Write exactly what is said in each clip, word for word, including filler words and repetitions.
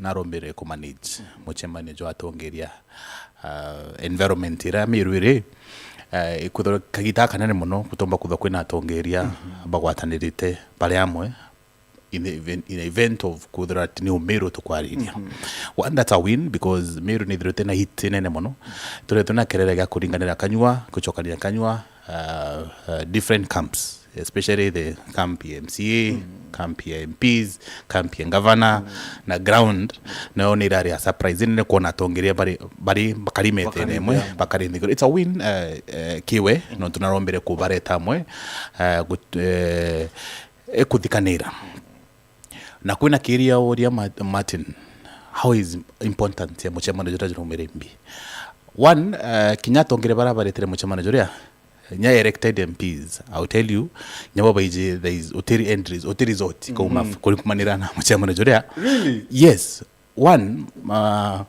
Narombire ku manage mucemanio jwa atongeria, uh, environment iria Meru iri, uh, ikwithirwa kagita kanene mono gutomba kwithirwa kwina atongeria bagwatanirite bari amwe in the event, in the event of kwithirwa ati ni Meru tukwariria. One, that's a win because Meru nithirite na heat nene mono. Turetwe na kerere gia kuringanira kanyua, gucokania kanyua, uh, uh, different camps, especially the camp ya M C A, camp ya M Ps, camp ya governor, na ground, nayo ni irari ya surprise nene kwona atongeria bari, bari bakari metene imwe, bakari nthiguru. It's a win, uh, uh, kiwe, no tunarombere kubareta amwe, uh, gut-, uh, ikuthikanira. Na kwina kiria uria Ma-, Martin, how is important ya mucemanio juria juraumire imbi? One, uh, kinya atongeria bara baretire mucemanio juria, nya elected M Ps, I'll tell you, nyabo baiji there is utiri entries, utiri result, kauma f-, kuri kumanira na mucemanio juria. Really? Yes. One, uh,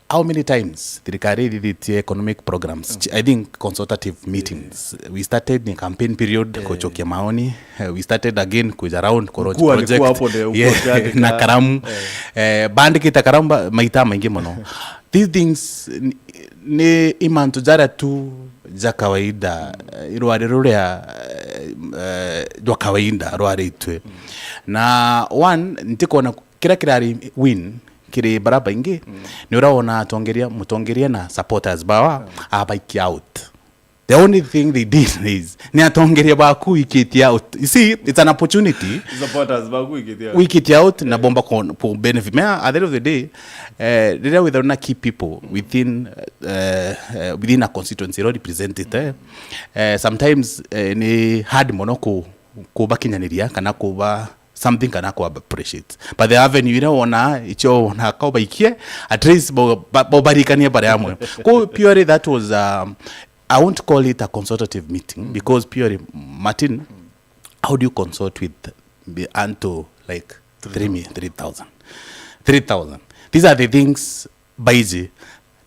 how many times thirikari ithithitie economic programs? Ch-, I think consultative meetings. We started in campaign period, kucokia maoni. Uh, we started again kuja round ku launch project. Gukua ni kuo hapo ndio, gukua na karamu. Eh, bandikite karamu ba-, maita maingi mono. These things ni, ni imantu jaria tu ja kawaida, eh, irwari ruria, eh, eh, jwa kawaida rwaritwe. Na one, ntikona kiria kirari win kiri bara baingi, ni uria wona atongeria, mutongeria na supporters bawa abaikia out. The only thing they did is, ni atongeria baku wikitie out. You see, it's an opportunity. Supporters baku wikitie out. Wikitie out na bomba ku, ku benefit. Me, at the end of the day, eh, riria withirwa na key people within, eh, eh, within a constituency iria represented, eh, eh, sometimes, eh, ni hard mono ku, kubakinyaniria kana kuba something kana ku appreciate. But the avenue iria wona, icio wona ka ubaikie, at least bo, ba, bo barikanie bari amwe. Ko purely that was, um, I won't call it a consultative meeting because purely, Martin, how do you consult with the, unto, like, three mi-, three thousand? Three thousand. These are the things baiji.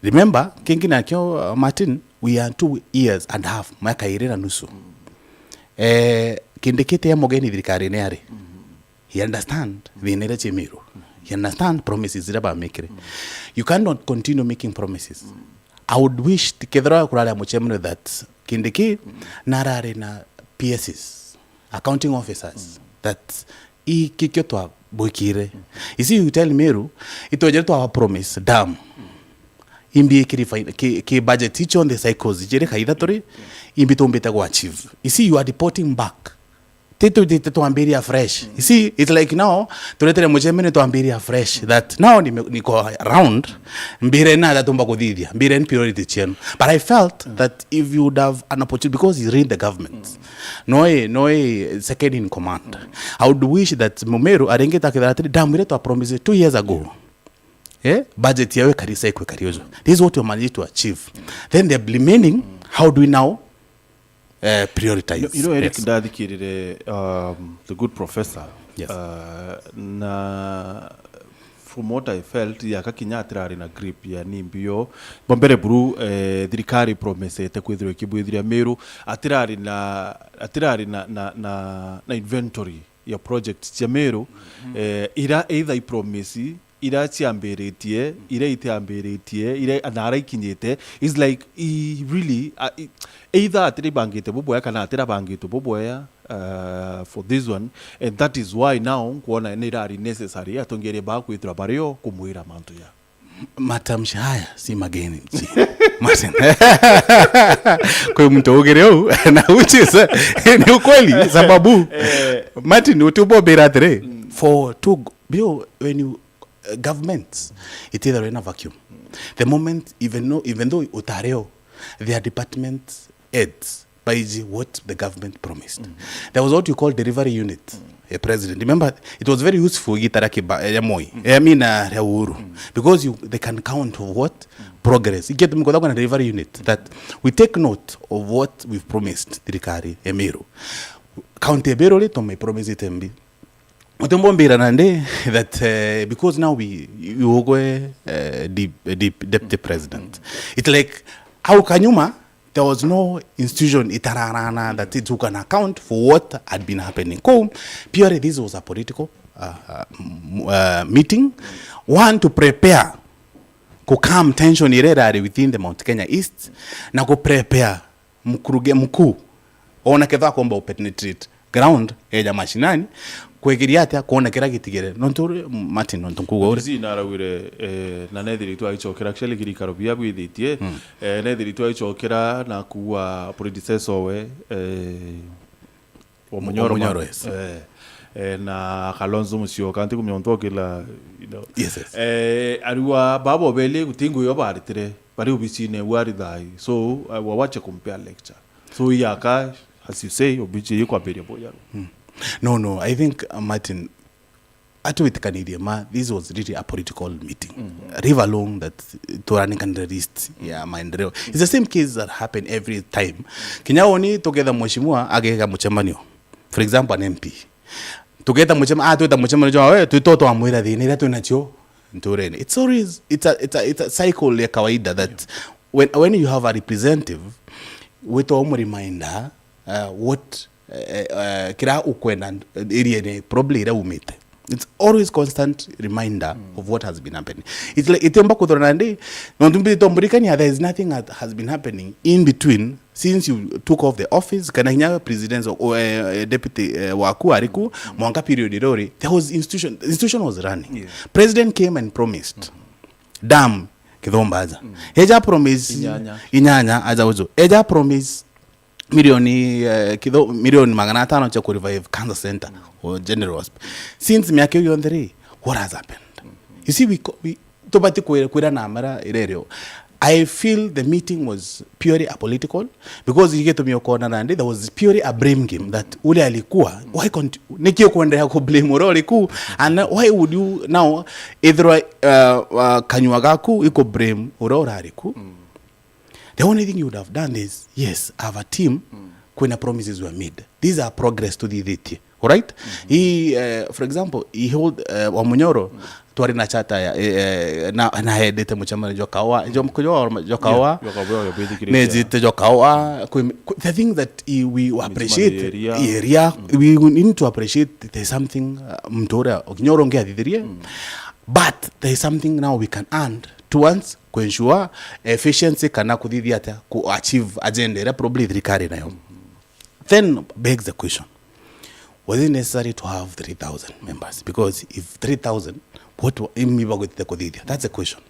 Remember, kingi nakio, uh, Martin, we are two years and a half, miaka iri na nusu. Eh, Kindiki ti e mugeni thirikarine ari. He understand thina iria ci Meru. He understand promises iria bamikire. You cannot continue making promises. I would wish kethira kurari a mucemanio that Kindiki narari na P Ss, accounting officers, that i kikio twabwikire. You see, you tell Meru, itwejere twa promise dam. Imbi kiri fin-, ki, ki budget each on the cycles ijiri ka ithatu ri, imbi tumbite gwa achieve. You see, you are deporting back. Ti tu, ti tu twambiria fresh. You see, it's like now, turetere mucemanio twambiria fresh. That now ni, niko around, mbire na ndatumba kuthithia, mbire ni priority cienu. But I felt that if you would have an opportunity, because he's in the government, no, eh, no, eh, second in command. I would wish that Mumeru aringite akithira atiri, dam iria twa promise two years ago, eh, budget yao ikari cycle ikari uju. This is what you managed to achieve. Then the remaining, how do we now, eh, prioritize? You know, Eric, yes, ndathikirire, um, the good professor. Yes. Uh, na from what I felt, yaka kinya atirari na grip ya ni mbio. Bwa mbere buru, eh, thirikari promisete kwithirwa ikibwithiria Meru, atirari na, atirari na, na, na, na inventory ya project cia Meru, eh, ira either i promise, ira ciambiritie, ira itiambiritie, ira na ara ikinyite, is like, i really, a, i, either atira ibangite bubwea kana atira bangitwe bubwea, uh, for this one, and that is why now nkwona ni irari necessary atongeria ba kwithirwa bario kumwira mantu ya. Matamshi haya si mageni, mzee. Martin. Kwa hiyo mtu ugere huu, na which is, eh, ni ukweli, sababu, eh, Martin, uti ubobera atiri, for two, bio, when you, uh, government, it either in a vacuum. The moment, even though, even though utareo, their department heads, baiji what the government promised. There was what you call delivery unit, a president. Remember, it was very useful igita ria Kiba-, ya Moi. Eh, I mean, uh, ya Uhuru. Because you, they can count of what? Progress. Igetu mikoda kuna delivery unit that we take note of what we've promised thirikari ya Meru. County ya Meru ri, tume promise itembi. Utimbombira nandi that, eh, because now we, we ugwe, eh, de-, de-, deputy president. It's like, au kanyuma, there was no institution itararana that it can account for what had been happening. Ko, purely this was a political, uh, uh, m-, uh, meeting One, to prepare ku calm tension iria irari within the Mount Kenya East, na ku prepare mkuruge-, mkuu ona kethwa akomba u penetrate ground eja mashinani, kwegeria atia kwona kira gitigere. Nontu uri, Martin, nontu nkuga uri. Zi narauire, eh, na nethiritwe aicokera, actually, kirikaro bia bwithitie, eh, nethiritwe aicokera na kuua predecessor we, eh, Wamunyoro, Wamunyoro, yes. Eh, eh, na Kalonzo Musyoka, ntikumenya untu okila, you know. Yes, yes. Eh, ariwa babo beli guti ngugi yo baritire, bari obicine bwari thai. So, eh, wawache kumpea lecture. So, iyaka, as you say, obici ikwambiria boyaru. No, no, I think, uh, Martin, atwitikanirie ma, this was really a political meeting. Leave alone that turanikanire list ya maendeleo. It's the same case that happen every time. Kinya woni tugetha mheshimiwa ageka mucemanio. For example, an M P. Tugeta mucema-, atwita mucemanio jwa we, twito twamwira thina iria twinacio nturene. It's always, it's a, it's a, it's a cycle ya kawaida that when, when you have a representative, wito umureminder, uh, what, eh, eh, kira ukwenda area ni probably iria umite. It's always constant reminder of what has been happening. It's like, itiomba kuthorana ndi, nontu mbithitwe mburikania, there is nothing that has been happening in between since you took off the office, kana kinya president o, eh, eh, deputy, eh, waku ariku, mwanka period iria uri, there was institution, the institution was running. Yeah. President came and promised dam Kithombaza. Eja promise inyanya. Inyanya aja uju. Eja promise milioni, eh, kitho-, milioni magana atano cia ku revive cancer center or general hospital. Since miaka iyo yonthe ri, what has happened? You see, we co-, we, tubati kwira, kwira na mara irerio. I feel the meeting was purely apolitical because igitumi ukona nandi, there was purely a blame game that ule alikuwa, why conti-, niki ukuendelea ku blame ule uliku? And why would you now, ithirwa, uh, uh, kanyua gaku iku blame ule urariku? The only thing you would have done is, yes, I have a team, kwina promises were made. These are progress tuthithitie. Alright? He, uh, for example, he hold, uh, Wamunyoro, twari na charter ya, eh, eh, na, na endete mucemanio jwa kawa, jwa, jwa, jwa kawa. Yeah, jwa kawa, ya bwithikiriria. Nejite jwa kawa, kwi, kwi, the thing that he, we appreciate, area. Area, we need to appreciate there's something, uh, muntu uria, Wamunyoro ngi athithirie. But there is something now we can add towards ku ensure efficiency kana kuthithia atia ku achieve agenda iria probably thirikari nayo. Then begs the question, was it necessary to have three thousand members? Because if three thousand, what wa-, imi bagwitite kuthithia? That's the question.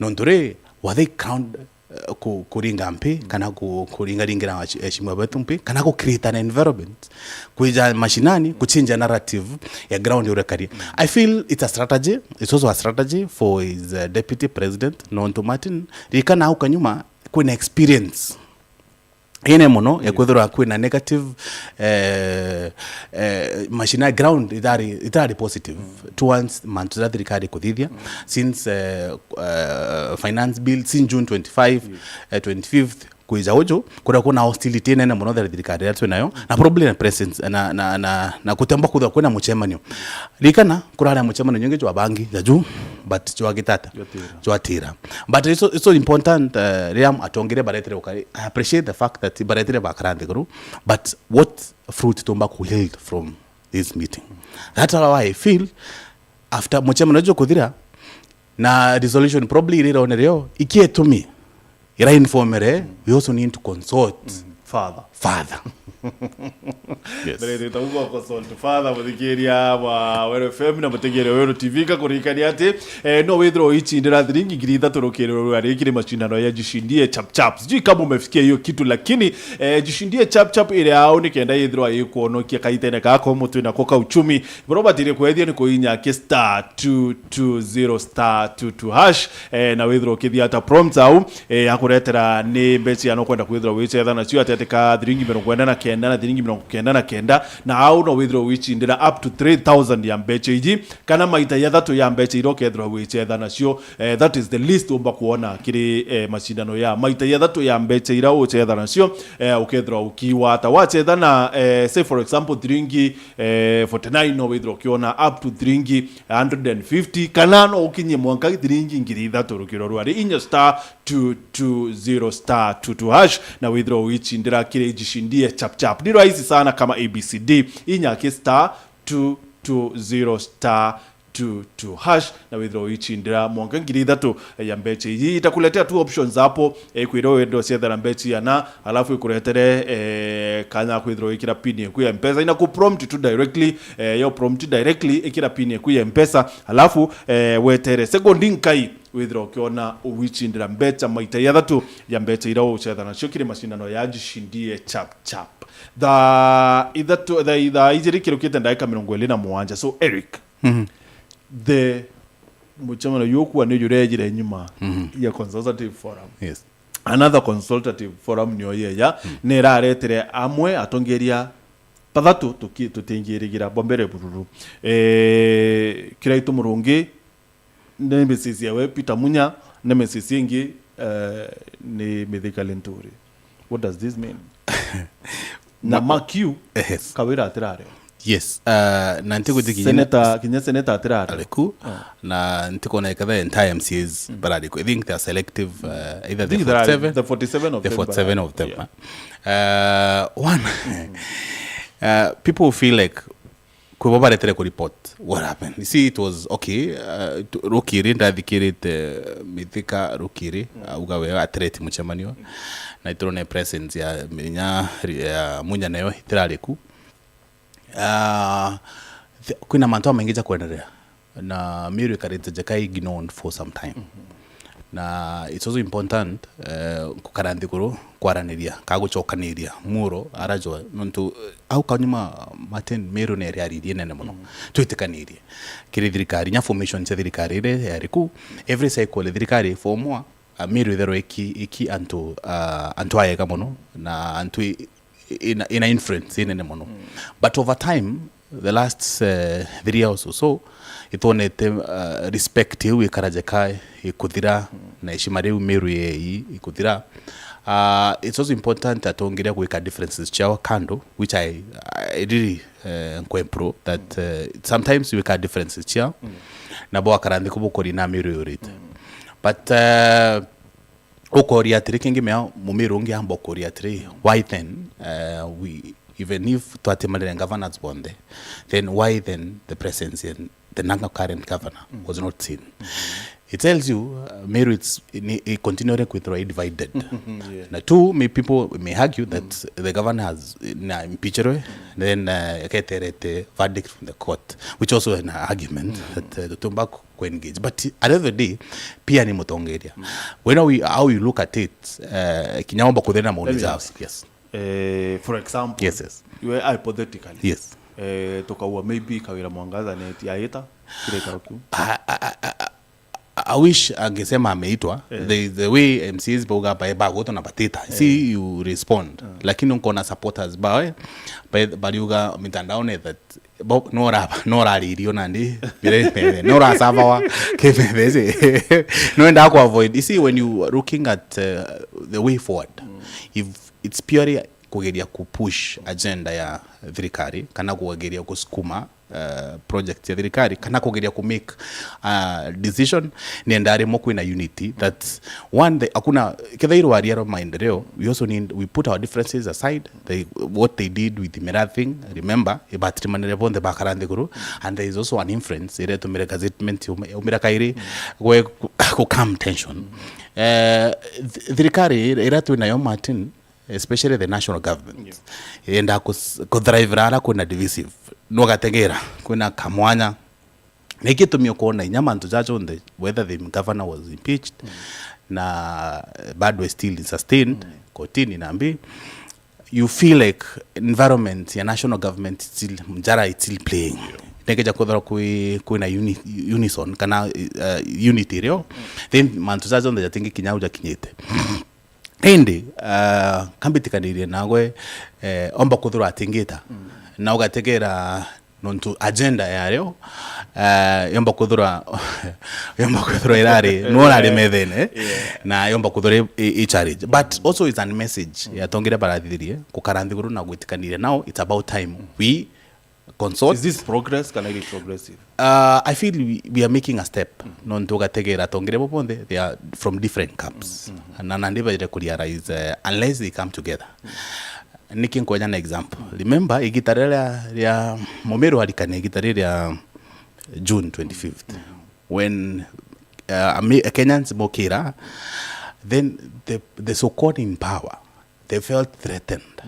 Nontu ri, were they crowned, uh, ku-, kuringa mpi, kana ku-, kuringaringira aci-, aheshimiwa betu mpi, kana ku create an environment, kwija mashinani, kuchinja narrative ya ground uria kari? I feel it's a strategy, it's also a strategy for his, uh, deputy president, nontu Martin, ririkana au kanyuma, kwina experience ine mono ya kwithirwa kwina negative, eh, eh, mashina ground itari, itari positive towards mantu ja thirikari kuthithia since, eh, eh, finance bill, since June twenty-five, eh, twenty-fifth, kwija uju, kuria kuna hostility nene mono thari thirikari iria twinayo, na probably na presence, na, na, na, na kutemba kuthwa kwina mucemanio. Ririkana, kurari na mucemanio nyingi jwa bangi ja juu, but jwa gitata, jwatira. But it's so, it's so important, uh, riria atongeria baretire ukari, I appreciate the fact that baretire bakara nthiguru, but what fruit tumba ku yield from this meeting? That's how I feel after mucemanio uju kuthira, na resolution probably iria irone rio, ikietumi ira informere, we also need to consult father. Father. Yes. Mbere tuta ugo consult father, muthikiria wa Weru F M na mutegeria Weru T V, ngakuririkania ati, eh, no withirwa uicindira thiringi ngiri ithatu rukiriro rwa riki ri macindano ya Jishindie Chap Chap. Sijui kama umefikia hiyo kitu, lakini, eh, Jishindie Chap Chap iri au ni kenda yithirwa ikuonokia kaitene gako mutwe na kuka uchumi. Buria ubatirie kwethia ni kuinya ki star two two zero star two two hash, eh, na withirwa ukithia ata prompts au, eh, akuretera ni mbeca ya no kwenda kwithirwa wicetha nacio, atetika thiringi mirongo enda na kenda na thiringi mirongo kenda na kenda, na au no withirwa wicindira up to three thousand ya mbeca iji, kana maita ya thatu ya mbeca iria ukethirwa wicetha nacio. Eh, that is the least umba kuona kiri, eh, macindano ya maita ya thatu ya mbeca iria ucetha nacio, eh, ukethirwa ukiwata. Wacetha na, eh, say for example, thiringi eh, forty nine, no withirwa ukiona up to thiringi hundred and fifty, kana no ukinyie mwanka thiringi ngiri ithatu rukiro rwa ri inya star two two zero star two two hash, na withirwa uicindira kiri Jishindie Chap Chap. Ni rahisi sana kama A B C D, inya ki star two two zero star two two hash, na withirwa uichindira mwanka ngiri ithatu ya mbecha iji. Itakuletea two options hapo, eh, ikwira wenda uciethera mbecha iana, alafu ikuretere, eh, kanya kwithirwa ikira pin eku ya Mpesa, ina ku prompt tu directly, eh, yo prompt directly, ikira pin eku ya Mpesa, alafu, eh, wetere second nkai withirwa ukiona uichindira mbecha maita ya thatu ya mbecha iria ucetha nacio kiri mashindano ya Jishindie Chap Chap. Thaa ithatu, thaa, thaa ijiri kirukite ndagika mirongo iri na mugwanja. So, Eric, Mhm. the mucemanio jukua ni jurejire nyuma Mhm. ya Consultative Forum. Yes. Another Consultative Forum niyo yeja, Mm. ni iraretire amwe atongeria bathatu tuki-, tutingirigira. Bwa mbere Bururu. Eh, Kiraitu Murungi, nemesis yawe Peter Munya, nemesis ingi, eh, ni Mithika Linturi. What does this mean? Na Ma- mark you, Yes. Kawira atirari. Yes. Uh, na ntigwitikia Senator, kinya senator atirari. Ariku, Ah. na ntikona ikatha entire M C As Mm. barariku. I think they are selective, uh, either the These are forty-seven, the forty-seven of the them forty-seven bara- of them, Yeah. uh, one, uh, people feel like kwibo baretere ku report what happened. You see, it was okay, uh, tu- rukiri ndathikirite Mithika rukiri, uh, auga we atireti mucemanio, na iturone presence ya, ya, ya Munya nayo itirariku. Ah, th- kwina mantu amaingi ja kwenderea, na Meru ikarite jaka ignored for some time. Mhm. Na it's also important, eh, gukara nthiguru kwaraniria, ka gucokaniria muro arajwa, nontu, eh, au kanyuma Martin, Meru neri aririe nene mono. Mhm. Twitikanirie kiri thirikari, nya formation cia thirikari iri yari ku, every cycle thirikari formwa, ah, Meru itherwa iki, iki antu, ah, antu ayega mono, na antu i- ina, ina influence inene mono. Mm. But over time, the last, eh, three years or so, itwonete, uh, respect iu ikarajeka ikuthira, Mm. na heshima riu Meru yei ikuthira. Uh, it's also important atongeria gwika differences ciao kando, which I, I really, uh, nkwempro that, uh, sometimes wika differences ciao, Mm. na bo akara nthi kubukuri na Meru yurite. Mm. But, uh, ukoria atiri, kingi mea Mumiru ungi amba ukuria atiri, why then, uh, we, even if twatimanire governors bonthe, then why then the presence in the now current governor Mm. was not seen? Mm-hmm. It tells you, uh, Meru it's, ni, it continually kwithirwa divided. Yeah. Na two, may people may argue that Mm. the governor has, na impeachment, then, uh, aketerete verdict from the court, which also an argument Mm. that, uh, tutumba ku engage. But at the end of the day, pia ni mutongeria. Mm. When we, how you look at it, uh, kinya wamba kuthena maoni Let me jao. Ask. Yes. Eh, for example, Yes, yes. we hypothetically, Yes. eh, tukaua maybe Kawira Mwangaza neti aita, kire ikaro kiu. I, I, I, I, I wish angesema ameitwa. Eh. The, the way M C As bauga ba, bagutwa na batita. Eh. See, you respond. Eh. Lakini unkona supporters bawe, ba, bariuga mitandaone that bo, no ura-, no uraririo nandi, bire mbere, no urasavawa, kibethece. No enda ku avoid. You see, when you are looking at, uh, the way forward, Mm. if it's purely kugeria ku push agenda ya thirikari, kana kugeria kusukuma, uh, project ya thirikari, kana kugeria ku make, uh, decision, ni enda rimo kwina unity, that one, the, hakuna, kethairwa aria ro maendeleo, we also need, we put our differences aside, they, what they did with the Mera thing, remember, ibatirimanire bonthe bakara nthiguru, and there is also an influence iria itumire gazettement yaume-, yaumira kairi, gwe ku, ku calm tension. Eh, th-, thirikari iria twinayo, Martin, especially the national government, Yeah. yenda ku, ku thrive rara kwina divisive. Nugategera, kwina kamwanya, na iki itumi ukwona inya mantu ja jonthe, whether the governor was impeached, Mm. na, eh, bado is still sustained, Mm. kotini na mbi, you feel like environment ya national government still, njara is still playing. Yeah. Nekeja kuthora kwi, kwina uni-, unison kana, eh, unity rio, Mm. then mantu ja jonthe jatingi kinya au jakinyite. Indi, ah, kambitikanirie nagwe, eh, omba kuthirwa atingita. Mm. Na ugategera nontu agenda yayo, eh, yomba kuthirwa, yomba kuthirwa irari, no urari methene, Yeah. na yomba kuthirwa i, i, i challenge. But also is a message Mm. yatongire barathithirie, gukara nthiguru na gwitikaniria now, it's about time we consult. Is this progress kana iri progressive? Uh, I feel we, we are making a step. Mm. Nontu ugategera atongire bo bonthe, they are from different camps. Mm, mm. Na nandi baire ku realize, uh, unless they come together. Mm. Niki nkwenya na example. Remember, igita riria ria Mumiru arikane igita riria June twenty-fifth, when, uh, Ame- Kenyans mokira, then the, the so-called in power, they felt threatened.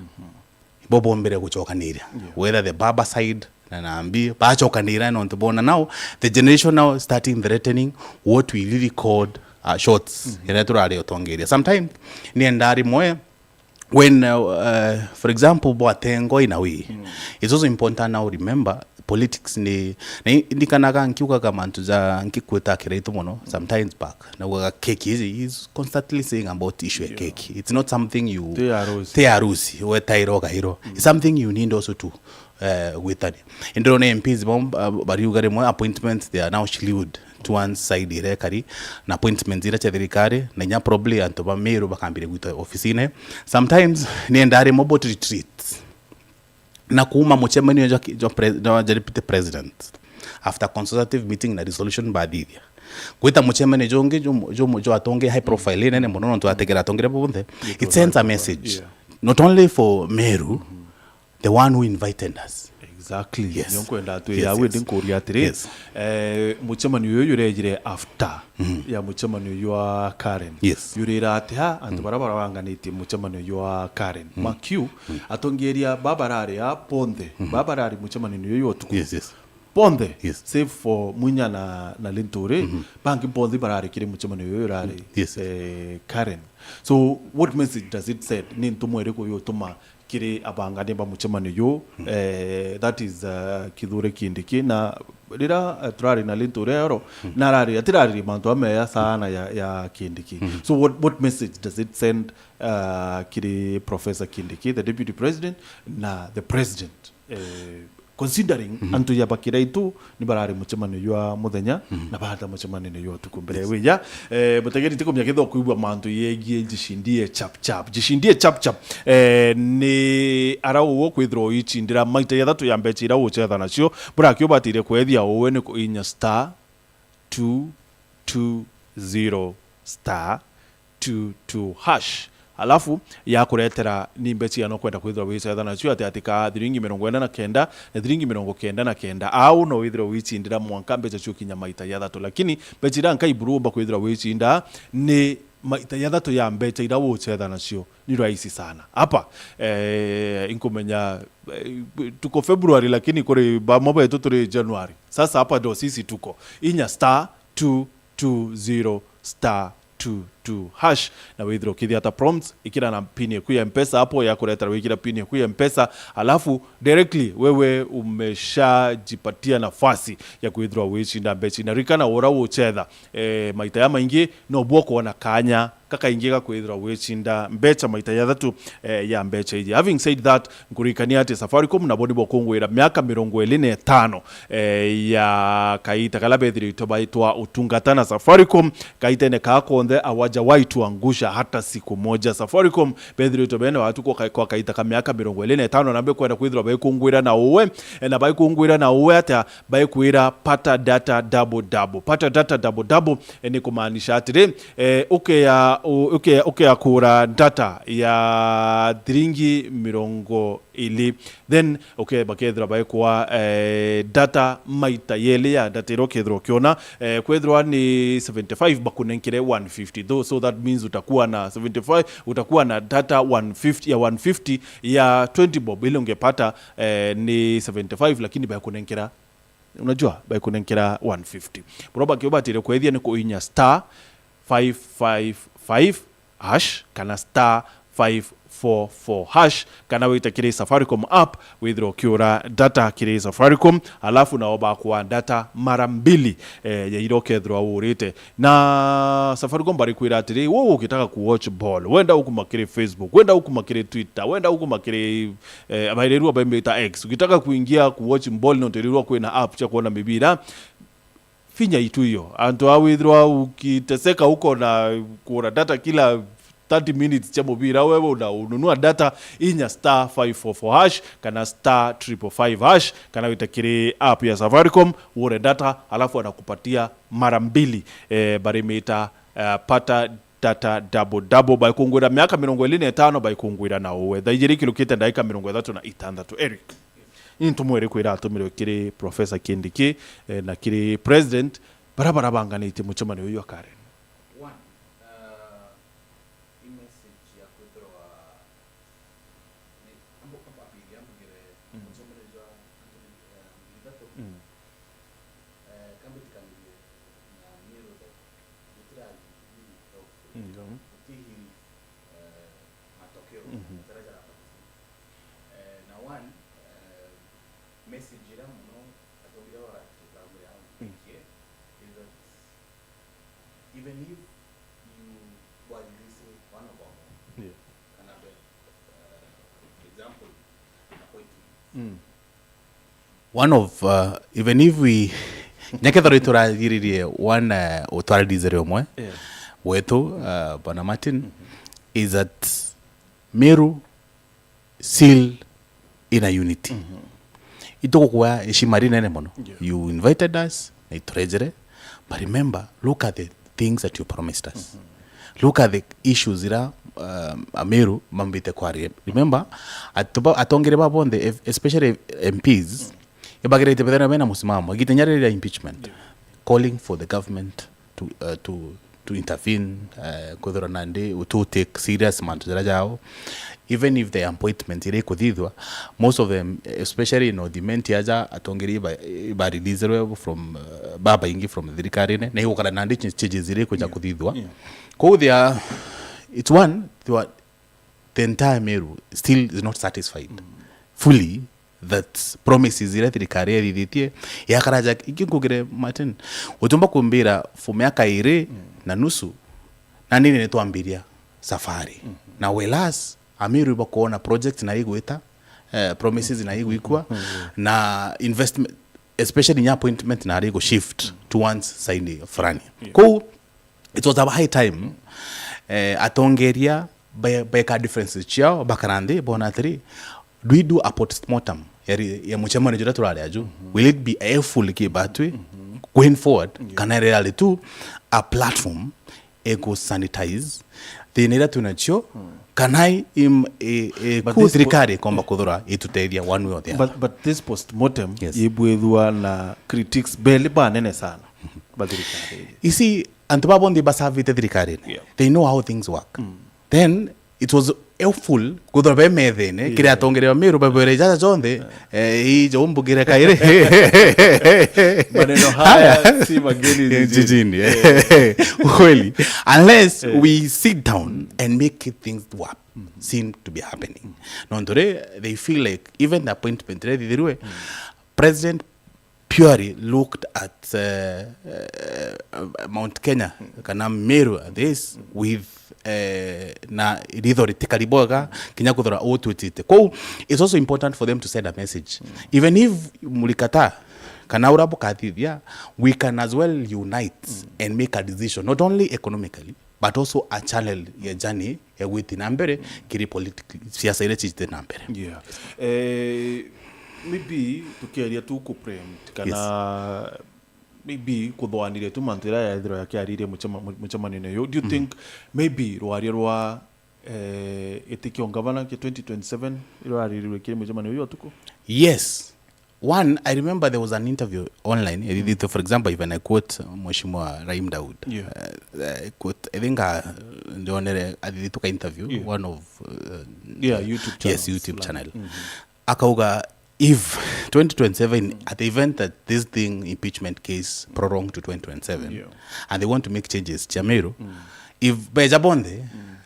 Bo bombire gucokaniria. Whether the baba side na Nambi bacokanira, nontu bona now the generation now starting threatening what we really called, uh, shots iria turari utongeria. Sometimes nienda rimwe when, uh, uh, for example, bwatengwa in a way, it's also important now remember politics ni, ni ndikanaga nkiugaga mantu ja nkikwita kiraitu muno sometimes back, naugaga keki iji is constantly saying about issue ya keki. It's not something you Ti arusi. Ti arusi wetaira ugairo. It's something you need also to, uh, gwitania. Indirona M Ps bom, uh, bariuga rimwe appointments they are now shliud towards side iria ikari na appointments iria cia thirikari, na inya probably antu ba Meru bakambire gwitwa ofisine. Sometimes nienda rimwe boat retreats na kuuma mucemanio jwa, jwa, pre- jwa, jwa deputy president after consultative meeting na resolution bathithia gwita mucemanio jungi jwa, jwa, jwa atongi high profile inene muno, nontu ategera atongire bonthe. It sends a message, yeah, not only for Meru, the one who invited us. Exactly. Yes. Nio nkwenda atwire. Yes, au indi yes. Nkuria atiri, yes, eh, mucemanio uyu jurejire after ya mucemanio jwa Karen. Yes. Jurira atia antu bara barabanganitie mucemanio jwa Karen? Makiu atongeria babarari a bonthe, babarari mucemanio uyu utuku. Yes, yes. Bonthe, yes, save for Munya na, na Linturi, bangi bonthe barari kiri mucemanio uyu urari, yes, eh, Karen. So what message does it send? Ni ntumwa iriku yutuma kiri abangania ba mucemanio juu, eh, that is, uh, Kithure Kindiki. Na rira, uh, turari na Linturi ero, narari, atiraririe mantu ameya sana ya, ya Kindiki. So what, what message does it send, uh, kiri Professor Kindiki, the deputy president, na the president? Eh, considering antu ya bakira itu ni barari mucemanio jwa muthenya na baata mucemanio jwa utuku mbere wija. Eh, mutegeri tikumya kethwa kwigua mantu yegie Jishindie Chap Chap. Jishindie Chap Chap, eh, ni ara uwe kwithirwa uicindira maita jathatu ya mbecha ira ucetha nacio. Burakio batire kwethia uwe ni kuinya star two two zero star two two hash. Alafu yakuretera ni mbecha cigana ukwenda kwithirwa wicetha nacio, ati, ati ka thiringi mirongo ina na kenda na thiringi mirongo kenda na kenda. Au no withirwe wicindira mwanka mbecha ciukinya maita jathatu. Lakini mbecha ira nkai buru umba kwithirwa wicinda ni maita jathatu ya mbecha ira ucetha nacio. Ni rahisi sana. Hapa, eh, inkumenya, eh, tuko February, lakini kuri bamwe betu turi January. Sasa hapa ndo sisi tuko. Inya star two two zero star two two hash, na withirwa ukithia ta prompts, ikira na pin yaku ya Mpesa hapo, yakuretera wikira pin yaku ya Mpesa, alafu directly wewe umeshajipatia nafasi ya kwithirwa wicinda mbecha. Na rikana ura ucetha, eh, maita ya maingi no bwo kwona kanya kakaingi ga kwithirwa wicinda mbecha maita ya thatu, eh, ya mbecha iji. Having said that, nkuririkania ati Safaricom nabo nibo kungwira miaka mirongo iri na itano, eh, ya kaita kala bethiritwe baitwa utungata na Safaricom. Kaitene kaa konthe hawajawahi tuangusha hata siku moja. Safaricom bethiritwe bene watu kwa, kwa kaita ka miaka mirongo iri na itano, na bekwenda kwithirwa baikungwira na uwe, eh, na baikungwira na uwe atia? Baikwira pata data double double. Pata data double double, eh, ni kumaanisha atiri, eh, ukea, u-, ukea, ukea kura data ya thiringi mirongo ili, then, okay, bakethirwa baikwa, eh, data maita yeli ya data iria ukethirwa ukiona, eh, kwethirwa ni seventy-five bakunenkere one fifty, though, so that means utakuwa na seventy-five, utakuwa na data one fifty, ya one fifty ya twenty bob ile ungepata, eh, ni seventy-five, lakini bakunenkera Unajua, baikunenkera one fifty. Bro, bakio batire kwethia ni kuinya star five five five hash kana star five four four hash, kana wite kiri Safaricom app, withirwa ukiura data kiri Safaricom, alafu nao bakwa data mara mbili, eh, ya iria ukethirwa urite. Na Safaricom barikwira atiri, wewe ukitaka ku watch ball, wenda ukuma kiri Facebook, wenda ukuma kiri Twitter, wenda ukuma kiri, eh, abairerua baimita X, ukitaka kuingia ku watch ball, nontu irirua kwina app cia kuona mibira, finya itu iyo. Antu a withirwa ukiteseka uko na kuura data kila thirty minutes cia mubira, wewe una ununua data, inya star five four four hash kana star triple five hash, kana wite kiri app ya Safaricom, ure data, alafu anakupatia mara mbili, eh, barimita, eh, pata data double double. Baikungwira miaka mirongo iri na itano, baikungwira na uwe. Thaa ijiri ikirukite ndagika mirongo ithatu na itantatu. Eric. Ni ntumwa iriku iratumirwe kiri Professor Kindiki, eh, na kiri President, baria barabanganitie mucemanio uyu akare? One, uh, i message ya kwithirwa ni, ambu-, ambu-, ambiriria mbugire, mm, mucemanio jwa Anthony, eh, ngiri ithatu, mm, eh, kambitikanire na Meru that gutirathii really helpful. Mm, mm. Gutihiri, eh, matokeo, mhm, jaria jarabatia. Eh, na one, eh, message iria mono atongeria barakiria, mm, is that even if you were releasing one of our own, yeah, kana be, uh, example, appointments. Mm. One of, uh, even if we, nyakethorwa iturathiririe one, uh, utwaririze umwe, yeah, wetu, uh, Bwana Martin, mm-hmm, is that Meru seal in a unity. Mhm. Itugukwaa heshima rinene mono. Yeah. You invited us, na iturejere. But remember, look at the things that you promised us. Mhm. Look at the issues ira, um, Ameru mambite kwaria. Remember, atuba-, atongeria ba bonthe, ev-, especially M Ps, mm, ibagirite bethera bena musimamo. Igitenya riri ria impeachment, yeah, calling for the government to, uh, to, to intervene, uh, kwithirwa nandi to take serious mantu jaria jao. Even if the appointment iria ikuthithwa, most of them, especially in North Imenti aja, atongeria iba, iba releaserwe from, uh, babaingi from thirikarine, na igukara nandi ch-, changes iria ikuja, yeah, kuthithwa. Yeah. Kou they are, it's one, they were, the entire Meru still is not satisfied, mm, fully that promises iria thirikari yathithitie yakaraja. Ingi nkugire, Martin, utiumba kumbira for miaka iri, mm, na nusu, na nini nitwambiria safari. Mm. Na whereas Ameru ibakwona project na igwita, eh, promises na igwikwa, mm, na investment, especially nya appointment na ari gu shift, mm, towards side fulani. Yeah. Kou it was a high time, eh, atongeria be-, beka differences ciao, bakara nthi, bona atiri, do we do a postmortem ya ri-, ya mucemanio juria turari aju? Mhm. Will it be helpful ki batwi, mhm, going forward? Yeah. Kana rirari tu a platform iku sanitize thina iria twina cio, mm, kana i-, im-, i-, i-, but ku this po-, thirikari ikomba kuthura itutethia one way or the other? But, but this postmortem, yes, ibwithua na critics beli banene sana ba thirikari. Isi antu ba bonthe basavite thirikarine. Yeah. They know how things work. Mm. Then it was helpful kuthirwa be methene, yeah, kiri atongeria ba Meru babwire jaja jonthe, yeah, eh, ii jo mbugire kairi. Maneno haya si mageni jijini. Jijini. Yeah. Kweli. Unless, yeah, we sit down, mm, and make things work, mm, seem to be happening. Mm. Nontu ri, they feel like even the appointment ria thithirwe, mm, President purely looked at, uh, uh, Mount Kenya, mm, kana Meru at this, mm, with, uh, na ritho ritikari bwega, kinya kuthora uu twitite. Kou, it's also important for them to send a message. Mm. Even if mulikataa, kana ura bukathithia, we can as well unite, mm, and make a decision, not only economically, but also a channel ya journey ya gwiti na mbere kiri politic-, siasa iria ciite na mbere. Yeah. Eh, maybe tukiaria tu ku preempt kana, yes, maybe kuthoaniria tu mantu iria yathirwa yakiaririe mucema-, mu-, mucemanio-ini uyu. Do you, mm, think maybe rwaria rwa, eh, giti kia ungavana kia twenty twenty-seven irwaririrwe kiri mucemanio uyu utuku? Yes. One, I remember there was an interview online, mm, ethithitwe, for example, even I quote Mheshimiwa Rahim Daud. Yeah. Uh, I quote, I think, uh, ndionere athithitwe ka interview, yeah, one of, uh, yeah, YouTube, yes, channels, YouTube like, channel. Mm-hmm. Akauga, if twenty twenty-seven, mm, at the event that this thing, impeachment case, prolonged to twenty twenty-seven, yeah, and they want to make changes, Chamero, mm, if beja bonthe, mm,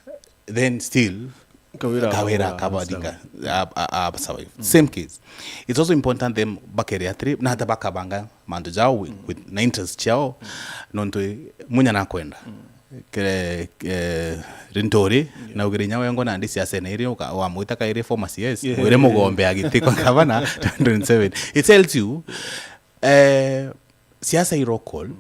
then still Kawira Kawira akabwa, akabaringa, a, a, a survive. Mm. Same case. It's also important them bakere atiri, na hata bakabanga mantu jao with, mm, with na interest ciao. Mm. Nontu munya nakwenda. Mm. Kere, eh, Rinturi, yeah, na ugire inya wengo nandi siasa ene iri uka-, wamwita kairi former C S, yeah, wire mugombe agiti kwa gavana twenty twenty-seven. It tells you, eh, siasa i local, mm,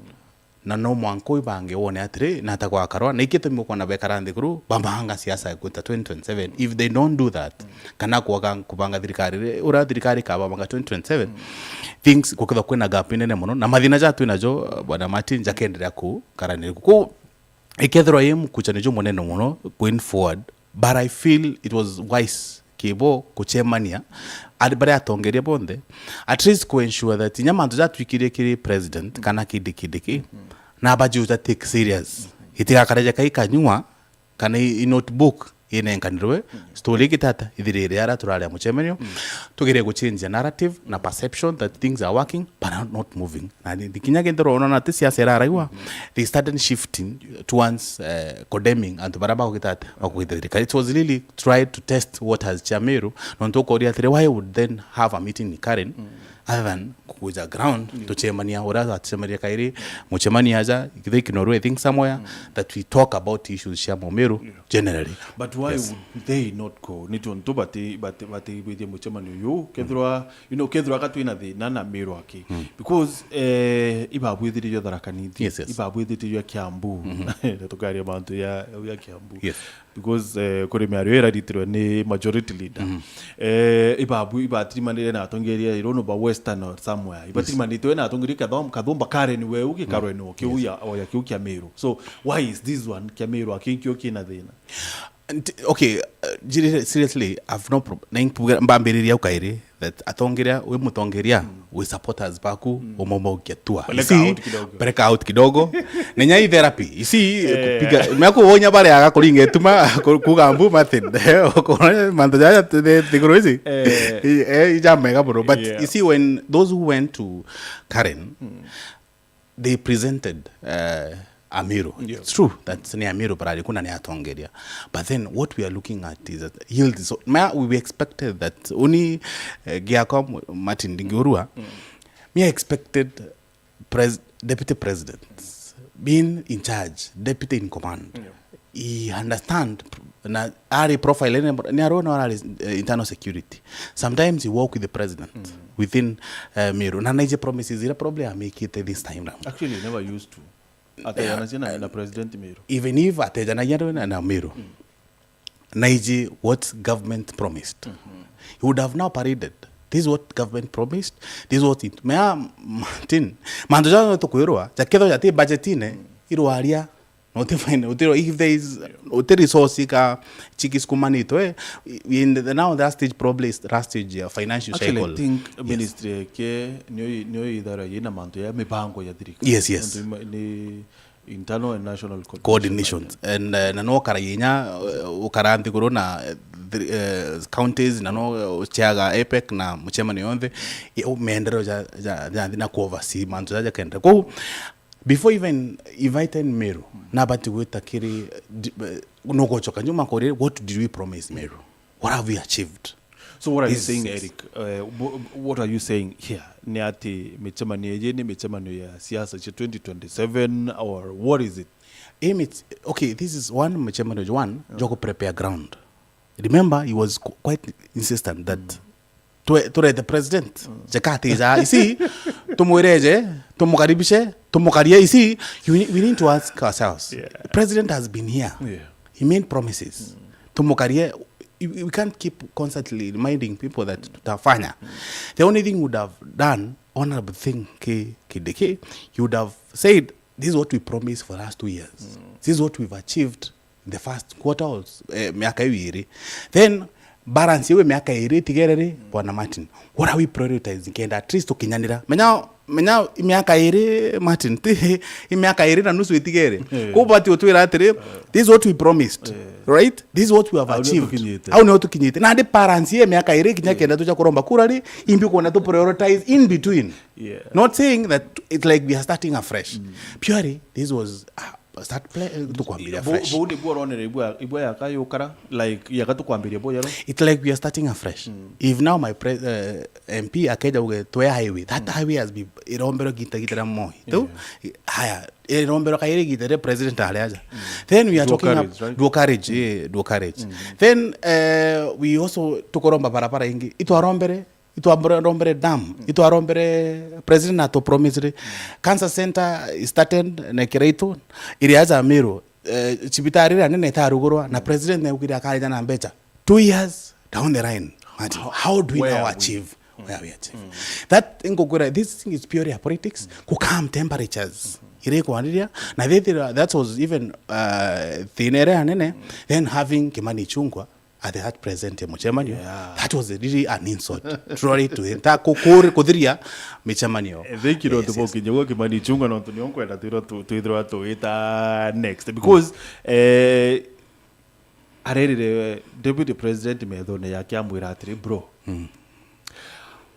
na no mwanka uyu bangi wone atiri, nata gwakarwa, na iki tumi ukona bekara nthiguru, babanga siasa ya gwita twenty twenty-seven. If they don't do that, mm, kana kwaga kubanga thirikari, ura thirikari ikababanga twenty twenty-seven, mm, things gukithwa kwina gap inene mono, na mathina ja twina jo, uh, Bwana Martin, jakenderea kukaranirikua. Kou, ikethirwa i mukuchanio jumunene mono going forward, but I feel it was wise kibo kuchemania ari baria atongeria bonthe, at least ku ensure that inya mantu jatwikirie kiri president kana Kindiki, Kindiki, na bajuja take serious, itigakare jaka ikanyua kana i, i notebook inenkanirwe story igitata ithirire ara turaria muchemenio, tugire guchange narrative na perception that things are working but are not moving. Na ni, ni kinya kethirwa unaona ati siasa iraraigwa, they started shifting towards, eh, condemning antu baria bagugita ati, bagugita thirikari. It was really tried to test what has Chamiru. Nontu ukoria atiri, why would then have a meeting in Karen other than kuja ground, tuchemania uria twachemania kairi, muchemania aja, they can already think somewhere that we talk about issues cia Mumiru generally. But why would they not go? Ni tontu bati, bati, bati bwithie muchemanio uyu, kethirwa, you know, kethirwa ka twina thina na Miru aki. Because, eh, ibabwithirio Tharaka Nithi, yes, yes, ibabwithirio Kiambu. Na tukaria mantu ya, ya Kiambu. Yes. Because, eh, kuri miario iraritirwe ni majority leader. Eh, ibabu, ibatirimanire na atongeria irono ba Western or somewhere. Yes. Ibatirimanitwe na atongeria kathom-, kathumba Karen weu gikarwe no kiu ya, o ya kiu kia Miru. So, why is this one kia Miru aki nkio kina thina? Nti-, okay, uh, jiri-, seriously, I've no prob-, na inkuga mbambiriria au kairi that atongeria, wi mutongeria, wi supporters baku, umomaukia tua. Peleka out kidogo. Peleka out kidogo. Nenya i therapy. Isi, eh, kupiga, mea kuwonya bare aga kuringa ituma, ku-, kuga mbu, Martin. Ukona mantu jaja te-, te-, thiguru ici. Eh. I-, eh, ija mega muno. But you see, when those who went to Karen, they presented, uh, Amiru. Yeah. It's true that ni Amiru barari kuna ni atongeria. But then what we are looking at is that yield is, ma, we expected that only, uh, Giakom Martin Ndingiurua, me I expected pres-, deputy president being in charge, deputy in command. Yeah. He understand na ari profile ene, ni arona ari, eh, internal security. Sometimes he work with the president within, eh, Miru. Na naije promises ira probably amekite this time round. Actually, he never used to. Atejanagia na, na president Miru. Even if atejanagia na, na Miru. Naije what government promised. He would have now paraded. This is what government promised. This is what it, mea, Martin, mantu jao tukwirwa, jaketho jati budget ine, irwaria. No, uti fine, uti, if there is, uti resource ka chiki sikumanitwe, in the, now that stage probably is last stage ya financial cycle. Actually, I think ministry yake niyo i-, niyo ithara yina mantu ya mipango ya thirikari. Yes, yes. Mantu ima-, ni internal and national coordination. Coordinations. And, eh, na no ukara inya, eh, ukara nthiguru na, eh, thir-, eh, counties, na no, eh, uchiaga APEC na muchemanio yonthe, i-, u-, maendeleo ja, ja, ja nthi na ku oversee mantu jaja kenda. Kou, before even inviting Meru, nabati gwita kiri, di-, eh, nugucoka nyuma kuri, what did we promise Meru? What have we achieved? So what are you saying, Eric? Uh, wh-, what are you saying here? Ni ati michemanio iji ni michemanio ya siasa cia twenty twenty-seven or what is it? Aim it, okay, this is one michemanio, one, joko prepare ground. Remember, he was qu-, quite insistent that twe-, turete president, jeka atija, isi, tumwireje, tumukaribishe, tumukarie, isi, you ne-, we need to ask ourselves. Yeah. The president has been here. Yeah. He made promises. Tumukarie, we, we can't keep constantly reminding people that tutafanya. The only thing would have done, honorable thing ki, Kindiki, you would have said, "This is what we promised for the last two years. This is what we've achieved in the first quarter or, eh, miaka iu iri." Then, balance iu miaka iri itigere ri, Bwana Martin, what are we prioritizing? Kenda at least tukinyanira. Menya, menya, i miaka iri, Martin, ti, i miaka iri na nusu itigere. Eh. Kou bati utwira atiri, "This is what we promised, right? This is what we have achieved." Au nio tukinyite. Au nio tukinyite. Na ndi balance ye miaka iri kinya kenda tuja kuromba kura ri, imbi kwona tu prioritize in between. Yeah. Not saying that it's like we are starting afresh. Purely, this was, ah, start play, eh, tukwambiria fresh. Bou niguo uronere ibwa, ibwa yaka yukara, like, yaka tukwambiria bo yaro. It's like we are starting afresh. If now my pre-, eh, M P akeja uge twe highway, that highway has been, iromberwa gita gita ria Moi. Tu, haya, iromberwa kairi gita ria president ari aja. Then we are talking about dual carriage, right? Dual carriage, eh, dual carriage. Then, eh, we also tukuromba barabara ingi. Itwarombere Itwarombere dam, itwarombere president na to promise ri. Cancer center is started na Kiraitu, iri aja Meru, eh, cibitari iria nene itarugurwa, na president naugire akarija na mbeca. Two years down the line, Martin, how do we now achieve where we achieve? That, ingukwira, this thing is purely a politics, ku calm temperatures. Iri kwariria, na thithira, that was even, uh, thina iria nene, then having Kimani Ichung'wah, at that present ya mucemanio. Yeah. That was really an insult. Truly to him. Ta ku-, ku-, kuthiria micemanio. Eh, thank you, Lord, yes, yes. Boki njogo Kimani Ichung'wa, nontu nio nkwenda twirwa tu-, twithirwa tuita next. Because, eh, arerire deputy president methone yake amwira atiri, "Bro,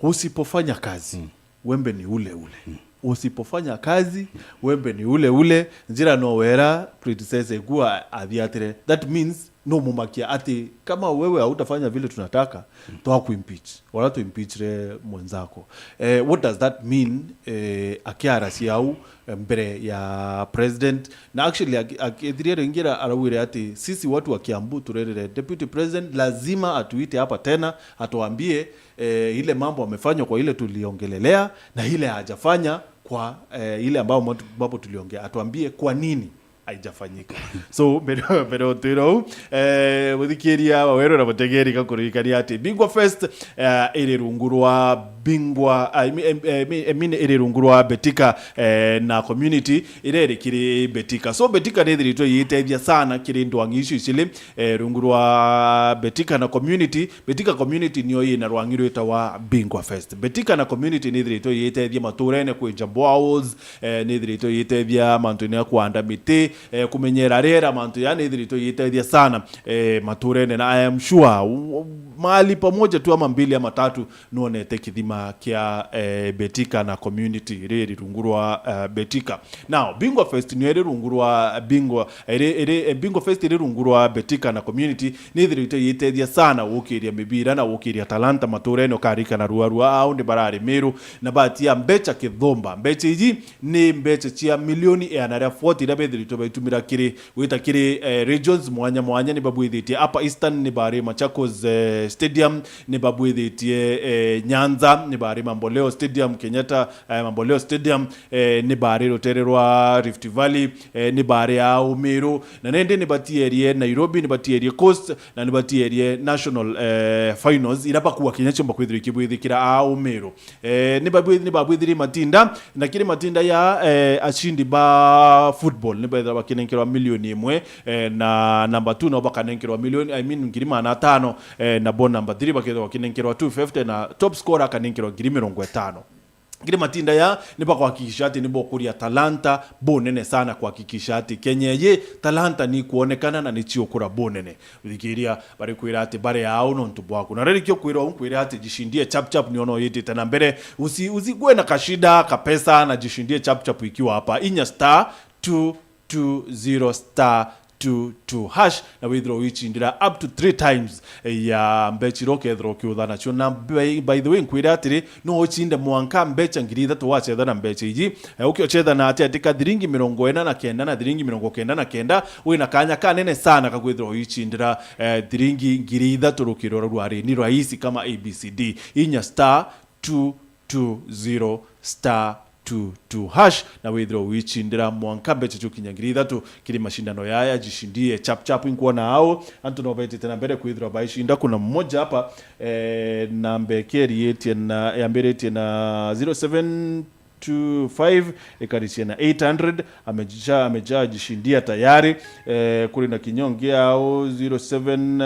usipofanya kazi, wembe ni ule ule. Usipofanya kazi, wembe ni ule ule." Njira no wera predecessor kuwa athiatire. That means no mumakia ati kama wewe hautafanya vile tunataka, twakuimpeach. Wala tuimpeachre mwenzako. Eh, what does that mean, eh, akiara ciau, eh, mbere ya president? Na actually, aki-, akithiria ringi ara-, araugire ati sisi watu wa Kiambu turerire deputy president lazima atuite hapa tena, atuambie, eh, ile mambo amefanywa kwa ile tuliongelelea na ile hajafanya kwa, eh, ile ambayo mot-, mambo tuliongea, atuambie kwa nini haijafanyika. So, mbere, mbere utwira u, eh, muthikiria wa Weru na mutegeri, gakuririkania ati Bingwa Fest, eh, iri rungu rwa Bingwa, I mean, eh, eh, I mean, iri rungu rwa Betika, eh, na community, ira iri kiri Betika. So, Betika ni ithiritwe igitethia sana kiri ndwang'i icio icili, eh, rungu rwa Betika na community. Betika community nio yina rwang'i rwitawa Bingwa Fest. Betika na community ni ithiritwe igitethia maturene kwinja boreholes, eh, ni ithiritwe igitethia mantu-ini ya kwanda miti, eh, kumenyera riera, mantu ya ni ithiritwe igitethia sana, eh, maturene, na I am sure, u-, u-, mahali pamoja tu ama mbili ama tatu nuonete kithima kia, eh, Betika na community riri rungu rwa, eh, Betika. Now, Bingwa Fest ni iri rungu rwa Bingwa, iri, iri, eh, Bingwa Fest iri rungu rwa Betika na community, ni ithiritwe igitethia sana gukiria mibira na gukiria talanta maturene, ukarikana rua rua au ni barari Meru, na batia mbecha kithumba. Mbecha iji ni mbecha cia milioni igana ria forty iria bethiritwe baitumira kiri, gwita kiri, eh, regions mwanya mwanya. Ni babwithitie Upper Eastern, ni bari Machakos, eh, Stadium, ni babwithitie, eh, Nyanza, ni bari Mamboleo Stadium, Kenyatta, eh, Mamboleo Stadium, eh, ni bari rutere rwa Rift Valley, eh, ni bari au Meru, na nindi ni batierie Nairobi, ni batierie Coast, na ni batierie National, eh, Finals, ira bakua kinya ciomba kwithirwa ikibwithikira au Meru. Eh, ni babwi-, ni babwithirie matinda, na kiri matinda ya, eh, ashindi ba football, ni bethira bakinenkerwa milioni imwe, eh, na number two nao bakanenkerwa milioni, I mean, ngiri magana atano, eh, na bo number three bakethirwa bakinenkerwa two fifty, na top scorer akanenkerwa ngiri mirongo itano. Kiri matinda ya, ni bakuhakikisha ati ni bokuria talanta bunene sana, kuhakikisha ati Kenya iji talanta ni ikuonekana na ni ciukura bunene. Thikiria, bari kwira ati bari au nontu bwaku. Na riri kio kwira au, nkwire ati jishindie chap chap, ni ono yitite na mbere. Usi-, usigwe na kashida ka pesa na jishindie chap chap ikiwa hapa. Inya star two two zero star two two hash, na withirwa wichindira up to three times ya mbecha iria ukethirwa ukiutha nacio. Na by, by the way, nkwire atiri, no uchinde mwanka mbecha ngiri ithatu wachetha na mbecha iji. Eh, ukiochetha na ati, andika thiringi mirongo ina na kenda na thiringi mirongo kenda na kenda, wina kanya kanene sana ka kwithirwa uichindira, eh, thiringi ngiri ithatu rukiro rwa rwari. Ni rahisi kama A B C D. Inya star two two zero star two two hash, na withirwa uichindira mwanka mbecha ciukinya ngiri ithatu kiri mashindano yaya jishindie chap chap. Inkwona au antu no betite na mbere kwithirwa baishinda. Kuna mmoja hapa, eh, namba ikeriitie na, yambiritie na zero seven two five, ikaricie na eight hundred, ameja-, amejajishindia tayari. Eh, kuri na kinya ungi au zero seven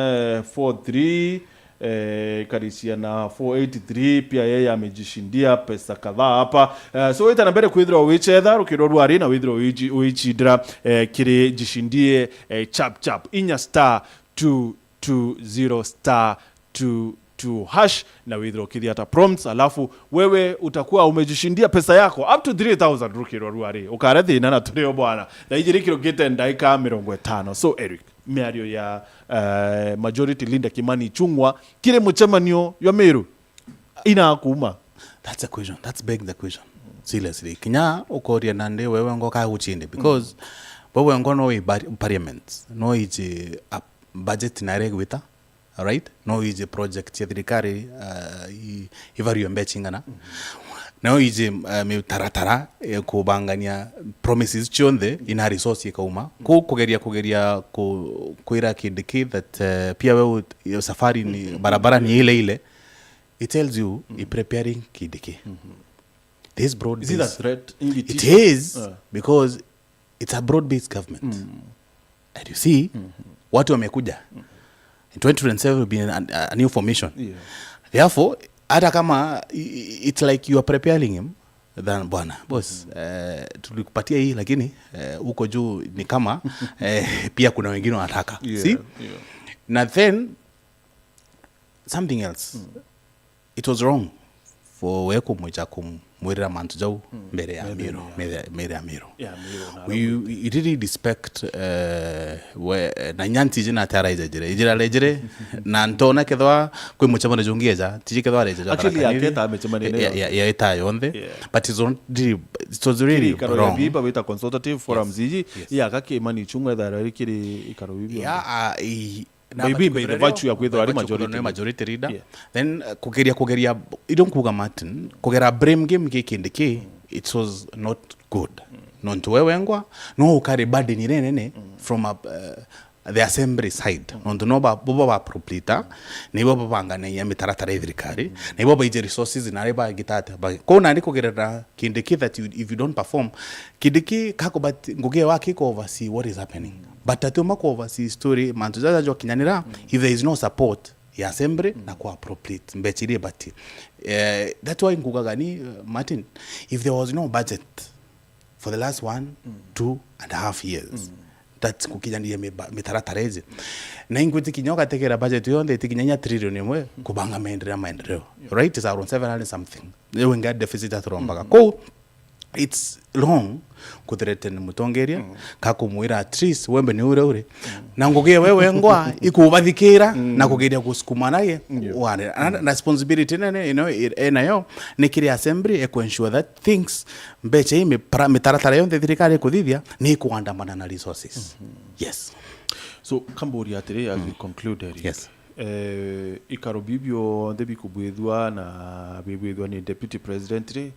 four three, eh, ikaricia na four eight three, pia yeye amejishindia pesa kadhaa hapa. Eh, so wita na mbere kwithirwa wichetha rukiro rwari na withirwa wiji-, wichindira, eh, kiri jishindie, eh, chap chap. Inya star two two zero star two two hash, na withirwa ukithia ta prompts, alafu wewe utakuwa umejishindia pesa yako up to three thousand rukiro rwari. Ukare thina na turio bwana. Na iji rikiro gite ndaika mirongo itano. So, Eric, miario ya, eh, Majority Leader Kimani Ichung'wa kiri mucemanio jwa Meru inakuuma? That's a question. That's begging the question. Seriously. Kinya ukoria nandi wewe ngo ka uchinde, because wewe ngo no i bar-, parliament, no iji a budget na regwita, right? No iji project cia thirikari, uh, i-, ivario mbecha ingana. No iji, uh, mitaratara, eh, kubangania promises cionthe ina resource ikauma. Ku-, kugeria, kugeria ku-, kwira Kindiki that, uh, pia we ut-, yo safari ni, barabara ni ile ile. It tells you, i preparing Kindiki. This broad base. Is it a threat? It is, because it's a broad-based government. And you see, watu wamekuja. Twenty twenty-seven will be a, a new formation. Yeah. Therefore, hata kama i- i- it's like you are preparing him, then bwana boss, eh, tulikupatia hii, lakini eh, huko juu ni kama eh, pia kuna wengine wanataka. Yeah, See? Yeah. Na then something else, it was wrong for we kumwija kumwirira mantu jau mbere ya Mbere Miru, ya- mbere ya- mbere ya Miru. Yeah, Miru na We, we really respect eh, we, na inya ntiji na ati arejejire ijira rejire na ntona kethwa kwi mucemano jungi eja tiji kethwa arejeja Actually, aketa micemanio ya yonthe. ya ita yonthe. Yeah. But it's not really, it was really Kiri karori ya wrong. Biba wita consultative forums iji Yes. ya gakimani chungwa ethara ri kiri ikaro bibi. Yeah, uh, i- na Maybe but by the kugeria- virtue ya kwithirwa ari by virtue majority kuthirwa leader. Majority leader. Yeah. Then uh, kugeria kugeria ido nkuga Martin kugera blame game gikindi ki, it was not good. Nontu we wengwa no ukari burden ire nene from a, uh, the assembly side, nontu no ba- bobo ba proprietor, nibo babanganagia mitaratara ya thirikari, nibo baije resources na ari bagitata. Kuu nandi kugerera kindi ki that you, if you don't perform, kindi ki kako, but ngugi wa kiko oversee what is happening, but atiuma ku oversee story mantu jaja jwakinyanira if there is no support ya assembly na ku appropriate mbecha iria ibati. Eh, that's why ngugaga ni uh, Martin, if there was no budget for the last one two and a half years, that kukinyaniria miba- mitaratara iji, na ingwiti kinya ugategera budget yonthe itikinyanya trillion imwe kubanga maendeleo maendeleo, right? Is around seven hundred something. Riu inga deficit aturombaga kuu, it's wrong kuthreaten mutongeria ka kumwira at least wembe ni uria uri na ngugi we wengwa ikubathikira na kugeria gusukuma naye wane. Na responsibility nene ino enayo ni kiri assembly e ku ensure that things, mbecha ii mipara- mitaratara yonthe thirikari ikuthithia ni ikuandamana na resources. Yes. So kamburia atiri, as we conclude, Eric. Yes. Eh, ikaro biu bionthe bikubwithua na bibwithua ni deputy president ri,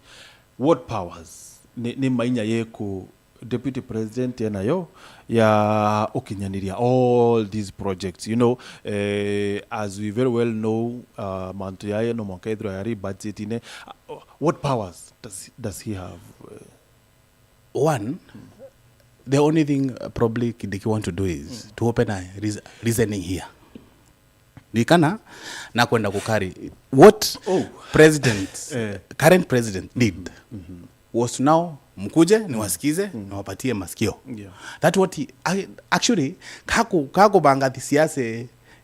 what powers ni, ni mainya yeku deputy president enayo ya ukinyaniria all these projects, you know, eh, as we very well know, uh, mantu yaye no mwanka ithirwa yari budget ine. Uh, what powers does, does he have? One, the only thing uh, probably Kindiki want to do is to open a reas- reasoning here. Nikana na kwenda kukari what Oh. president, Eh. current president did was now mkuje niwasikize niwapatie masikio. Yeah. That what he, I- actually kaku kakubanga siasa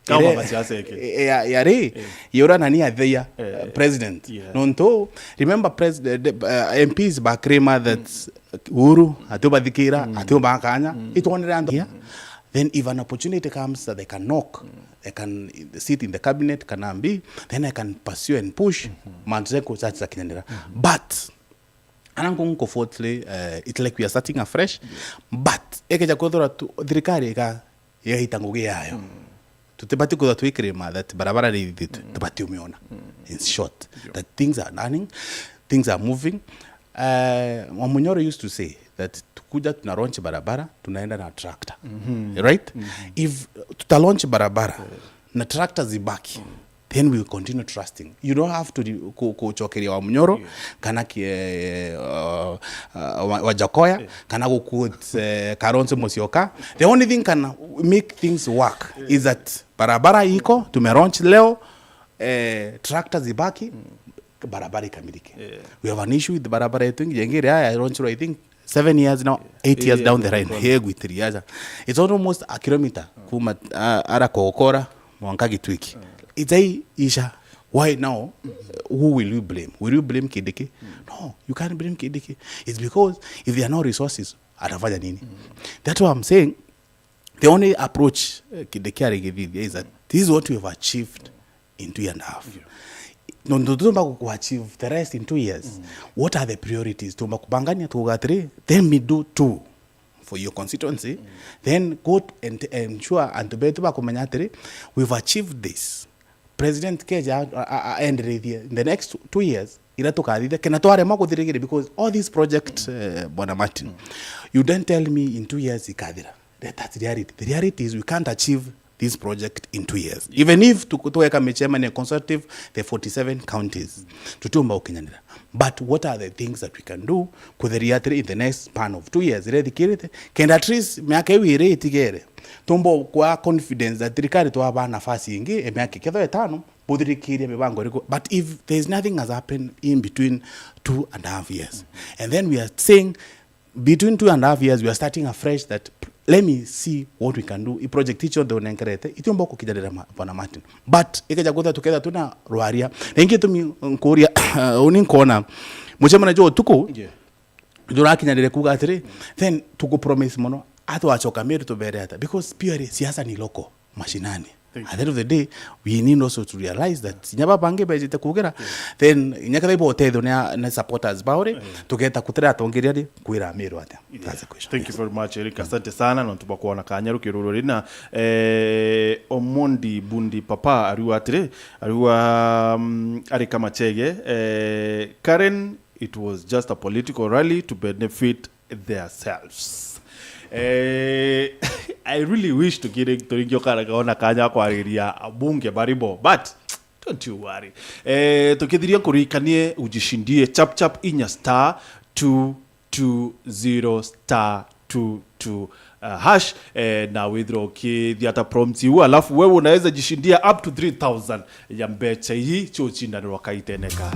Kama ire- masiasa yake. e- ya- yari yura nani atheia Eh, president. yeah. Nontu remember president, uh, M Ps bakrima that Uhuru atubathikira atuba kanya itwonere andu. Then if an opportunity comes that they can knock, they can sit in the cabinet, kana mbi, then I can pursue and push mantu zeku chacha kinyanira. But ana nkungu fourthly, uh, it's like we are starting afresh. But ekeja kwethira tu- thirikari ika igaita ngugi yayo, tutibati kwithirwa twikirima that barabara ni ithitu tubati umiona. In short, that things are running, things are moving. Uh, Mwamunyoro used to say that tukuja tuna launch barabara, tunaenda na tractor, right? If tuta launch barabara na tractor zibaki, then we will continue trusting. You don't have to re- ku- kuchokeria Wamunyoro kana ki- eh, uh, uh, wa- Wajakoya kana guquote eh, Kalonzo Musyoka. The only thing can make things work is that barabara iko tumelaunch leo, eh, tractor zibaki, barabara ikamilike. We have an issue with barabara yetu ingi yengi iria ya launch, I think seven years now, eight years Yeah, down the line, hegwitiria aja. It's almost a kilometer kuma uh, ara Kokora mwanka Gitwiki. It's a isha. Why now? Who will you blame? Will you blame Kindiki? No, you can't blame Kindiki. It's because if there are no resources, atafanya nini? That's why I'm saying the only approach uh, Kindiki arigithithia is that this is what we have achieved in two and a half. Nontu tumba ku achieve the rest in two years. What are the priorities? Tumba kubangania tuga atiri, then we do two for your constituency, then go and ensure antu betu bakumenya atiri, we've achieved this. President keja a- a- a- aenderethie in the next two years ira tukathithia kena twarema kuthirigiria, because all these projects, uh, Bwana Martin, you don't tell me in two years ikathira. That, that's reality. The reality is we can't achieve this project in two years. Even if tu- tuweka michemania consultative the forty-seven counties, tutiumba gukinyanira. But what are the things that we can do kutheria atiri in the next span of two years iria ithikirite, kenda at least miaka iu iri itigere tumbo kwa confidence that thirikari twaba nafasi ingi ya miaka kethwa itano, buthirikiria mibango iriku. But if there is nothing has happened in between two and a half years, and then we are saying between two and a half years we are starting afresh, that let me see what we can do. I project icio cionthe unenkerete itiumba kukinyanira ma-, Bwana Martin, but ikeja kwithira tukethira twina rwaria. Na ingi gitumi nkuria, uni nkona mucemania jwa utuku, yeah, jurakinyanire kuuga atiri, then tukupromise mono, atwacoka Meru tubere ata? Because purely siasa ni local, mashinani. Thank you. At the end of the day, we need also to realize that inya baba bangi bejite kugira, then inya kethira ibo utethio ni a-, ni supporters bauri, tugeta kutira atongeria ri kwira Meru atia? Yeah. That's the question. Thank you very much, Eric. Asante sana, nontu bwa kwona kanya rukiruru rina. Eh, Omondi Bundi Papa ariuga atiri, ariuga, mm, ari Kamachege, eh, Karen, it was just a political rally to benefit theirselves. Eh, I really wish tukiri, turingioka kaona kanya kwariria abunge baribo, but don't you worry. Eh, tukithiria nkuririkanie ujishindie chap chap inya star two two zero star two two, uh, hash, eh, na withira ukithiata prompts iu, alafu wewe unaweza jishindia up to three thousand ya mbecha ii cio ucindanirwa kaiteneka.